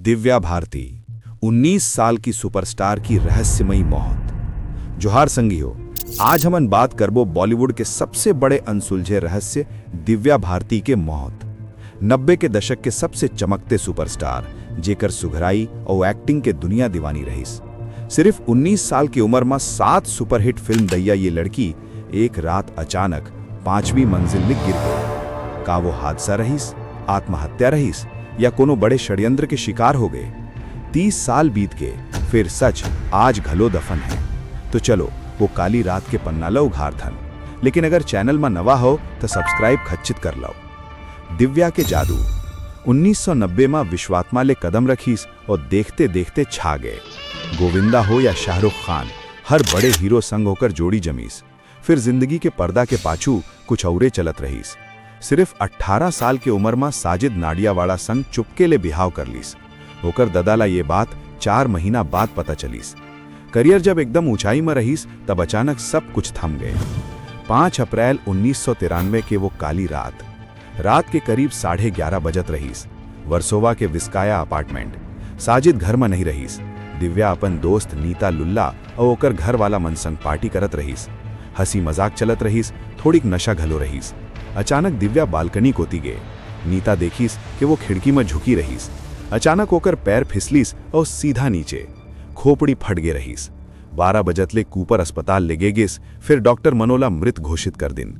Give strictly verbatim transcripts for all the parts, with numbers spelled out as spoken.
दिव्या भारती, उन्नीस साल की सुपरस्टार की रहस्यमयी मौत। जोहार संगी हो, आज हमन बात करबो बॉलीवुड के सबसे बड़े अनसुलझे रहस्य, दिव्या भारती के मौत। नब्बे के दशक के सबसे चमकते सुपरस्टार, जेकर सुघराई अउ एक्टिंग के दुनिया दीवानी रहिस। सिर्फ उन्नीस साल की उम्र में सात सुपरहिट फिल्म दइया ये लड़की एक रात अचानक पांचवी मंजिल ले गिर गई। का वो हादसा रहिस, आत्महत्या रहिस, या कोनो बड़े षड्यंत्र के शिकार हो गए? तीस साल बीत गए, फिर सच आज घलो दफन है। तो चलो, वो काली रात के पन्ना ल उघारथन। लेकिन अगर चैनल में नवा हो, तो सब्सक्राइब खच्चित कर लो। दिव्या के जादू। उन्नीस सौ नब्बे में विश्वात्मा ले कदम रखिस और देखते-देखते छा गए। गोविंदा हो या शाहरुख खान, हर बड़े हीरो संग ओकर जोड़ी जमीस। फिर जिंदगी के पर्दा के पाछू कुछ औरे चलत रहिस। सिर्फ अठारह साल के उम्र में साजिद नाडियावाला संग चुपके ले बिहाव कर लीस। ओकर ददा ला ये बात चार महीना बाद पता चलीस। करियर जब एकदम ऊंचाई में रहिस, तब अचानक सब कुछ थम गए। पाँच अप्रैल उन्नीस सौ तिरानवे के वो काली रात, रात के करीब साढ़े ग्यारह बजत रहिस। वर्सोवा के विस्काया अपार्टमेंट। साजिद घर में नहीं रहिस। दिव्या अपन दोस्त नीता लुल्ला और ओकर घर वाला मन संग पार्टी करत रहिस। हंसी मजाक चलत रहिस, थोड़ीक नशा घलो रहिस। अचानक दिव्या बालकनी कोती गे। नीता देखिस कि वो खिड़की में झुकी रहिस। अचानक ओकर पैर फिसलिस और सीधा नीचे। खोपड़ी फट गे रहिस। बारह बजत ले कूपर अस्पताल ले गे गिस, फिर डॉक्टर मन ओला मृत घोषित कर दिन।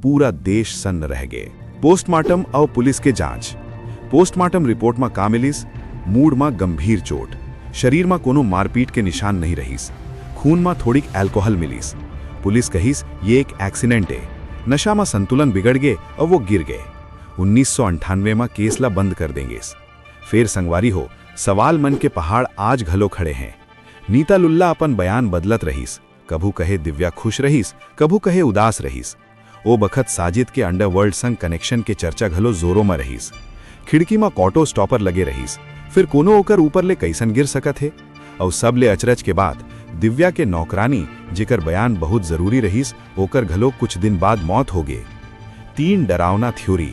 पूरा देश सन्न रह गे। पोस्टमार्टम और पुलिस के जांच। पोस्टमार्टम रिपोर्ट में का मिलिस? मूड़ में गंभीर चोट, शरीर में कोनो मारपीट के निशान नहीं रहिस, खून में थोड़ीक अल्कोहल मिलिस। पुलिस कहिस, ये एक एक्सीडेंट है, नशा में संतुलन बिगड़ गे और वो गिर गए। उन्नीस सौ अंठानवे में केस ला बंद कर देंगे। फिर संगवारी हो, सवाल मन के पहाड़ आज घलो खड़े हैं। नीता लुल्ला अपन बयान बदलत रहिस, कभू कहे दिव्या खुश रहिस, कभू कहे उदास रहिस। ओ बखत साजिद के अंडरवर्ल्ड संग कनेक्शन के चर्चा घलो जोरों में रहिस। खिड़की में ऑटो स्टॉपर लगे रहिस, फिर कोनो ओकर ऊपर ले कैसन गिर सकत हे? अउ सबले अचरज के बात, दिव्या के नौकरानी, जेकर बयान बहुत जरूरी रहिस, ओकर घलो कुछ दिन बाद मौत हो गे। तीन डरावना थ्योरी।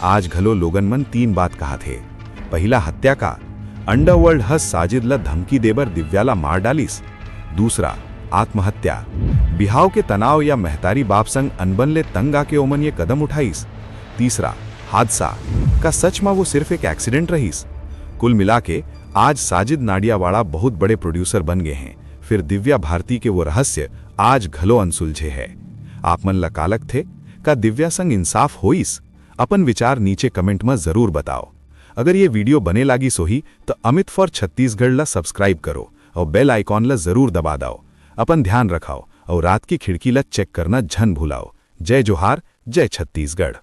आज घलो लोगन मन तीन बात कहाथे। पहिला, हत्या का। अंडरवर्ल्ड ह साजिद ल धमकी दे बर दिव्या ल मार डालिस। दूसरा, आत्महत्या। बिहाव के तनाव या महतारी बाप संग अनबन ले तंग आके ओमन ये कदम उठाइस। तीसरा, हादसा। का सच म वो सिर्फ एक एक्सीडेंट रहिस? कुल मिला के आज साजिद नाडियावाला बहुत बड़े प्रोड्यूसर बन गए हैं, फिर दिव्या भारती के वो रहस्य आज घलो अनसुलझे है। आप मन ला का लगथे? का दिव्या संग इंसाफ होइस? अपन विचार नीचे कमेंट में जरूर बताओ। अगर ये वीडियो बने लागिस होही, तो अमित फॉर छत्तीसगढ़ ला सब्सक्राइब करो और बेल आइकॉन ला जरूर दबा दाओ। अपन ध्यान रखाओ और रात की खिड़की ला चेक करना झन भुलाओ। जय जोहार, जय छत्तीसगढ़।